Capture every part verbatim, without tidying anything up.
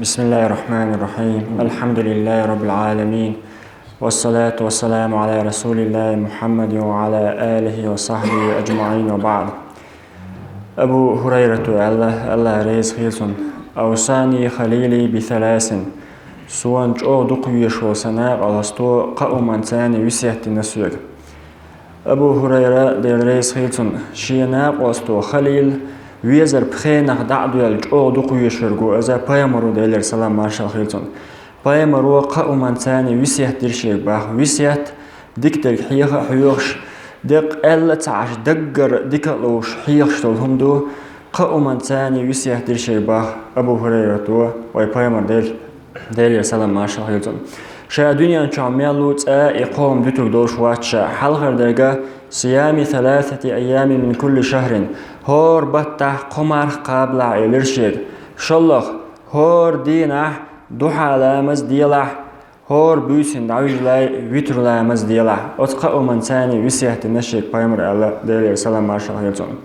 بسم الله الرحمن الرحيم. الحمد لله رب العالمين. والصلاة والسلام على رسول الله محمد وعلى آله وصحبه أجمعين وبعد. Абу Хурайрата аьлла, Аллахь реза хилва цунна: «أوصاني خليلي بثلاث». Суна чӀогӀа дукха везаш вола сан накъосто кхаа хӀуманца весет дина соьга. Абу Хурайра, Дела реза хилва цунна, шен накъосто Халил везар пхенах дӀа а доьлла чӀогӀа дукха везаш верг ва, иза пайхамар ва, Делера салам маршалла хилва цунна. Пайхамаро кхаа хӀуманца весет дира шега бах. Весет дика дерг хьеха а хьоьхуш, декъ аьлла а ца Ӏаш, даггара дика а ловш хьехаш долу хӀума ду, кхаа хӀуманца весет дира шега бах Абу Хурайрата, вай пайхамар Дела, Делера салам маршалла хилва цунна. Ша дуьнен чохь мел ву цкъа а и кхо хӀума дуьтург долуш вац ша. Хьалхара дерг: «صيام ثلاثة أيام من كل شهر». ХӀора баттахь кхо марха кхабалахь, элира шега. ШолгӀа: хӀора дийнахь духьа ламаз делахь, хӀора буьйсанна дӀавижале витру ламаз делахь. Оцу кхаа хӀуманца весет дина шега пайхамара аьлла, Делера салам маршалла хилва цунна.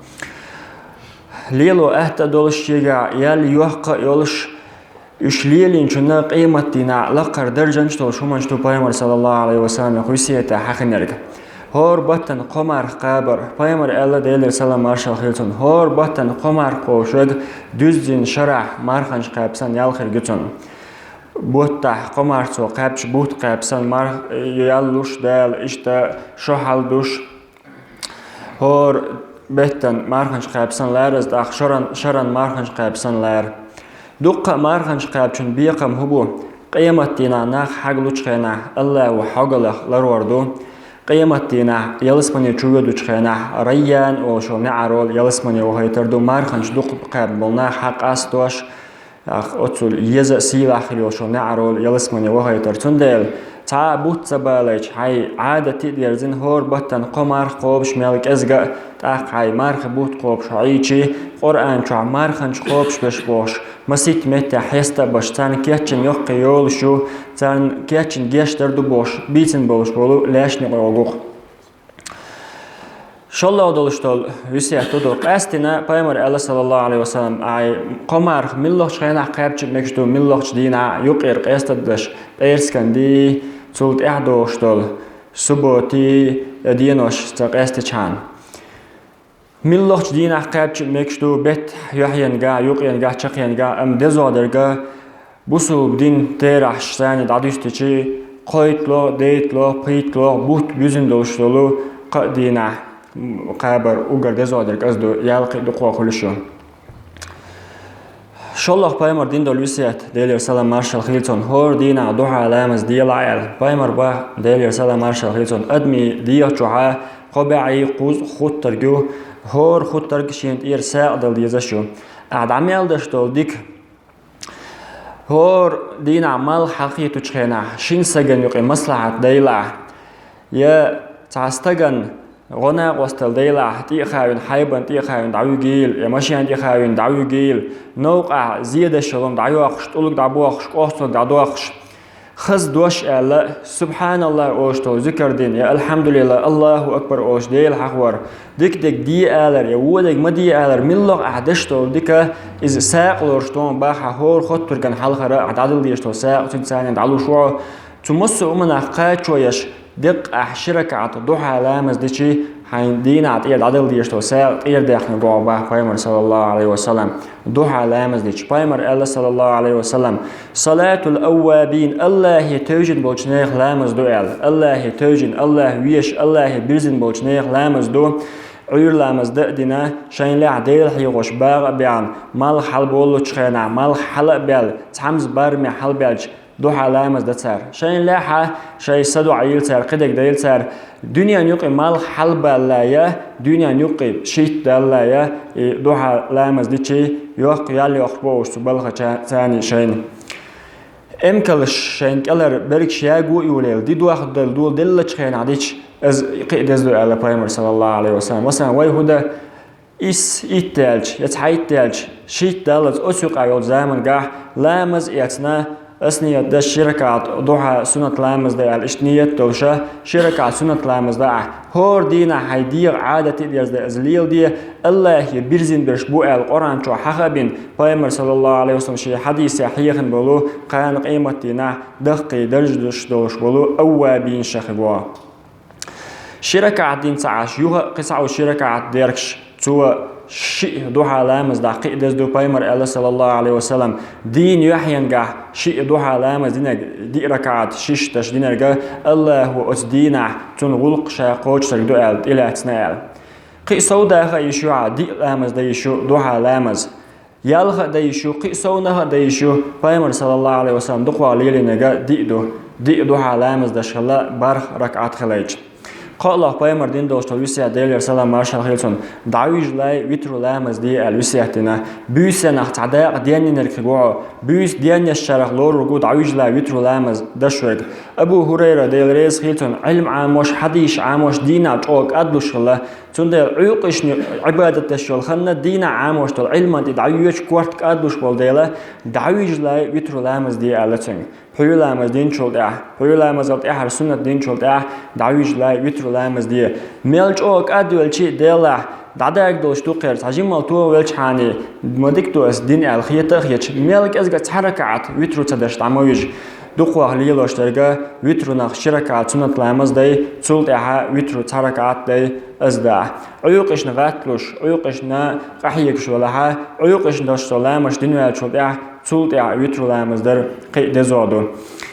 Лело атта а долуш шегахь, ял йоккха а йолуш, уьш лелийначунна къематдийнахь лакхара даржанаш долуш хӀуманаш ду, пайхамара, саллаллаху Ӏалайхи ва саллам, весетехь хьахинарг. ХӀора баттана кхо марха кхабар. Пайхамара аьлла, Делера салам маршалла хилва цунна: хӀора баттана кхо марха кхобуш верг дуьззина шарахь марханаш кхаьбча санна ял хир ю цунна. Буттахь кхо марха цо кхаьбча, бутт кхаьбча санна марха ял луш Дала, иштта шо хьал душ, хӀора беттан марханаш кхаьбча санна лаьрра, тӀаккха шаран, шаран марханаш кхаьбча санна лаьрра. Дуккха а марханаш кхаьбчун бекхам хӀун бу? Къематдийнахь нах хьаглучу хенахь Аллахьо хьогалех ларор ду. Къематдийнахь ялсамане чу воьдучу хенахь Райян олуш йолу неӀарол ялсамане вахийтар ду, марханаш дукха кхаьбна болу нах хьакъастош, оццул еза а, сийлахь хила йолуш йолу неӀарол ялсамане вахийтар. Цундела цхьа а бутт ца балайча, хьайн Ӏадате а дерзина, хӀора баттана кхо марха кхобуш мел кӀезга а, тӀаккха хьайн марха, бутт кхобуш хьо Ӏийча, Къуръан чохь марханаш кхобуш берш бохуш, масийтта меттехь хеста а беш, царна кечйина йоккхий йолуш ю, царна кечйина гечдар ду бохуш, бийцина болуш болу лаьшна юкъа гӀо гу-кх. ШолгӀа долуш долу весет ду ду. Къаьстина пайхамара аьлла, саллаллаху Ӏалайхи ва саллам, ай, кхо марха муьлхачу хенахь кхаьбча мегаш ду, муьлхачу дийнахь юккъера къестадеш, пӀераскан дий, цул тӀаьхьа догӀуш долу субботий, я денош ца къестичхьана. Муьлхачу дийнахь кхаьбча мегаш ду, беттахь, юьхьенгахь, юккъенгахь, чаккхенгахь, амма дезох дерг, бусулба дин терахьаш санна дӀадуьстича, кхойтталгӀа, дейтталгӀа, пхийтталгӀа бутт буьзина долуш долу кхаа дийнахь кхабар уггар дезох дерг иза ду, ял кхин а дукха хуьлуш ю. ШолгӀа пайхамара дина долу весет, Делера салам маршалла хилла цунна, хӀора дийнахь духьа ламаз делахь аьлла. Пайхамара бах, Делера салам маршалла хилла цунна, адамийн дегӀа чохь кхо бӀе кхузткъа хуттарг ю, хӀора хуттарг шена тӀера сагӀа дала дезаш ю. Ахь дӀа мел деш долу дика, хӀора дийнахь малх хьалкхетачу хенахь шина стагана юкъе маслахьат делахь, я цхьа стагана гӀо-накъосталла делахь, тӀе а хавина, хьайбана тӀе а хавина дӀавуьгийла, я машен тӀе а хавина дӀавуьгийла, новкъахь зе деш йолу хӀума дӀайоккхуш, тӀулг дӀабохуш, кӀоцург дӀадоккхуш, хаза дош аьлла, «СубхьаналлахӀ» олуш долу зикар дина, я «АлхьамдулиллахӀ», «АллахӀу акбар» олуш Дела хьахор, дика дерг де алар, я вон дерг ма де алар, муьлхха ахь деш долу дика, иза сагӀа лоруш ду бах, хьан хӀора хоттурган хьалхара ахь дӀадала дезаш долу сагӀа цуьнца цхьаьна дӀалуш ву хьо. Цу массо а хӀуманах кхачо еш, деккъа ахь ши ракаӀат духьа ламаз дичи, хьайн дийнахь тӀера дӀадала дезаш долу сагӀа тӀера даьккхина гӀо бах пайхамара, саллаллаху Ӏалайхи ва саллам. Духьа ламаз дичи. Пайхамара аьлла, саллаллаху Ӏалайхи ва саллам: «Салатул аввабин», Аллахье тевжина болчу нехан ламаз ду аьлла. Аллахье тевжина, Аллахь везаш, Аллахье бирзина болчу нехан ламаз ду. Ӏуьйра ламаз дан а дина, шайн лаьхьа Дела хьехош багӀа а баьхна, малх хьалаболлучу хенахь, малх хьала а баьлла, цхьамза бараме хьалабаьлча, духьа ламаз дан цара. Шайн лаьхьа шайн са доӀийла цара, кхидерг дайла цара, дуьненан юкъе малх хьалабаллале, дуьненан юкъе шийтта даллале, и духьа ламаз дичи, йоккха ял йоккхуш бу уьш цу балхачарна шайна. Эмкалш шайн кӀелара бергаш яго а йолаелла, ди дохадала доладеллачу хенахь дича, иза кхин а деза ду аьлла пайхамара, саллаллаху Ӏалайхи ва саллам. Масалан, вай хӀун дан, исс итт даьлча, я цхьа итт даьлча, шийтта даллалц оцу юкъахь йолчу заманчохь ламаз эцна, Ас ниет деш ши ракаӀат духьа суннат ламаз да аьлла, иштта ниет долуша ши ракаӀат суннат ламаз да ахь. ХӀора дийнахь хьайн дегӀан Ӏадате деза да иза леладе, Аллахье бирзина берш бу аьлла Къуръан чохь хьаха а бина, Пайхамар, саллаллаху Ӏалайхи ва саллам, шен хьадисехь хьехина болу кхана къематдийнахь даккхий даржаш долуш болу аввабин шаьхьа боху. Ши ракаӀат дина ца Ӏаш, юха а кхин схьа а ши ракаӀат деркаш, цо шиъ духьа ламаз дахь кхин а деза ду, Пайхамар аьлла, саллаллаху Ӏалайхи ва саллам, дийнан юьхьенгахь шиъ духьа ламаз динарг, диъ ракаӀат шишша даш динарг, Аллахьо оцу дийнахь цунна гӀуллакх ша кхочушдарг ду аьлла, тӀелаьцна аьлла. Кхин а сов даха а йиш ю хьан, диъ ламаз дан йиш ю, духьа ламаз. Ялха а дан йиш ю, кхин а совнаха а дан йиш ю, Пайхамар, саллаллаху Ӏалайхи ва саллам, дукхох лелийнарг диъ ду, диъ духьа ламаз даш хилла бархӀ ракаӀат хилайча. КхоалгӀа Пайхамар дина долуш долу весет, Делера салам-маршалла хуьлда цунна, дӀавижале витру ламаз де аьлла весет дина. Буьйсанах цхьа дакъа денйинарг хир ву хьо, буьйса денъеш шарах лорур ву дӀавижале витру ламаз даш верг. Абу ХӀурайра, Дела реза хуьлда цунна, Ӏилма Ӏамош, хьадисаш Ӏамош, дийнахь чӀогӀа кӀадлуш хилла. Цундела Ӏуьйкъишна Ӏибадат деш йолу ханна дийнахь Ӏамош долу Ӏилман тӀе дӀайоьдуш корта кӀадлуш болу дела, дӀавижале витру ламаз де аьлла цуьнга. Пхьуьйра ламаз динчул тӀаьхьа, пхьуьйра ламазал тӀаьхьара суннат динчул тӀаьхьа дӀавижале витру ламаз де. Мел чӀогӀа кӀадвелча а делахь, дӀадаьрг долуш ду кхера, цхьа жиммал тоха велчхьана, ма дика ду ас дина аьлла хета а хеташ, мел кӀезга цхьа ракаӀат витру ца даш дӀа ма вижа. Дукхох лелош дерг витрунах ши ракаӀат суннат ламаз дай, цул тӀаьхьа витру цхьа ракаӀат дай, ас дахь. Ӏуьйкъишна гӀатталуш, Ӏуьйкъишна къахьегаш велахьа, Ӏуьйкъишна даш долу ламазаш дина ваьллачул тӀаьхьа, цул тӀаьхьа витру ламаз дар кхин а дезо ду.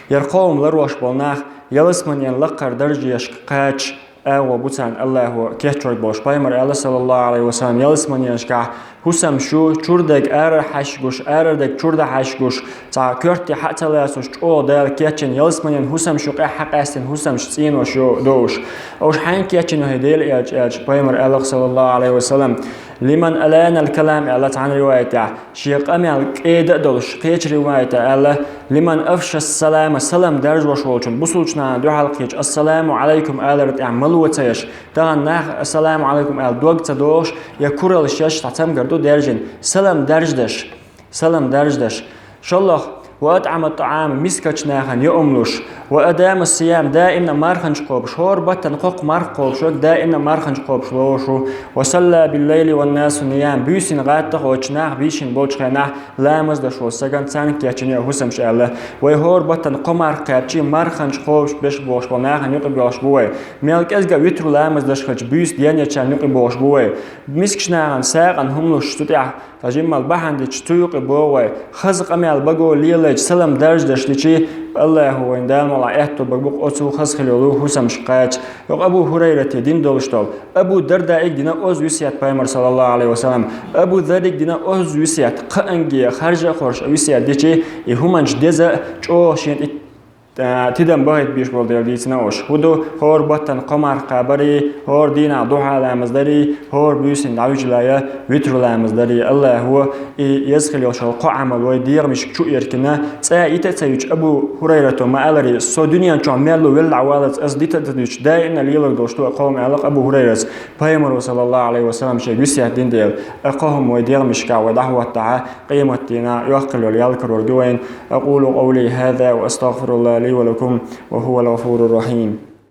Яра кхо хӀума ларош болу нах ялсаманин лакхара даржашка кхача агӀо бу царна Аллахьо кечварг болуш. Пайхамар аьлла, саллаллаху Ӏалайхи ва саллам, ялсаманешкахь хӀусамаш ю, чуьра дерг арара хьаьшшигуш, арара дерг чуьра дӀахьаьшшигуш, цхьа коьрте хьа а ца лацош, чӀогӀа Дала кечйина ялсаманин хӀусамаш ю, къаьхьа къаьстина хӀусамаш, цӀенош ю, доуш. Уьш хьаьнга кечйина ю, хӀай Делан элча, аьлча, Пайхамар аьлла, саллаллаху Ӏалайхи ва саллам, лиман аланал калам аьлла цхьана риваятехь, шен къамел кӀеда а долуш, кхечу риваятехь аьлла, лиман афшас салама, салам даржош волчун, бусулчу нахана дуьхьал кхечу ассаламу Ӏалайкум аларна тӀехь мало ца еш, тахана нах ассаламу Ӏалайкум аьлла дог ца дохуш, я куралла шеш цхьа цамгар ду даьржина, салам даржадеш, салам даржадеш. ШолгӀа, ва атӀама тӀаӀама, мискачу нахана юург луш, ва адама сиям, даимна марханаш кхобуш, хӀора баттана кхоккха марха кхобуш верг даимна марханаш кхобуш лоруш ву, ва салла биллайли ван насу ниям, буьйсанна гӀатта а кхочуш нах буьйсанна болчу хенахь ламаз деш волу стагана царна кечйина ю хӀусамаш аьлла. Вай хӀора баттана кхо марха кхаьбча, марханаш кхобуш беш бохуш болу нахана юкъа боьлхуш бу вай. Мел кӀезга витру ламаз деш хилча, буьйса денъечарна юкъа бохуш бу вай. Мискачу нахана сагӀина хӀума луш, цу тӀехь цхьа жиммал бахьана дича, цу юкъа боху вай. Хаза къамел баго лелайча, салам даржадеш дича, Аллахьо вайна Дала мукъалахь аьтто бага бу-кх оцу хаза хила йолу хӀусамашка кхача. Юкъа Абу ХӀурайрате дина долуш долу. Абу Дардаига дина оцу весет Пайхамар, саллаллаху Ӏалайхи ва саллам. Абу Дарига дина оцу весет, кхаанге харжа а хоржуш весет дича, и хӀуманаш деза а, чӀогӀа шена тӀе а, тидам бахийта безаш болу дела дийцина уьш. ХӀун ду, хӀора баттана кхо марха кхабарий, хӀора дийнахь духьа ламаз дарий, хӀора буьйсанна дӀавижале витру ламаз дарий. Аллахьо и еза хила йолуш йолу кхо Ӏамал вай дегӀамашка чу иркина, цкъа йита а ца йича, Абу ХӀурайрато ма-аллара, со дуьнен чохь мел ву велла а валлалц ас дита а ца дуьтуш, даимна лелор долуш ду кхо хӀума аьлла-кх Абу ХӀурайрас, Пайхамаро, саллаллаху Ӏалайхи ва саллам, шега весет дина дела. И кхо хӀума вай дегӀамашка вай дӀахӀоттахьа, къематдийнахь йоккха йолу ял карор ду вайна. أقول قولي هذا وأستغفر الله لي ولكم وهو الغفور الرحيم.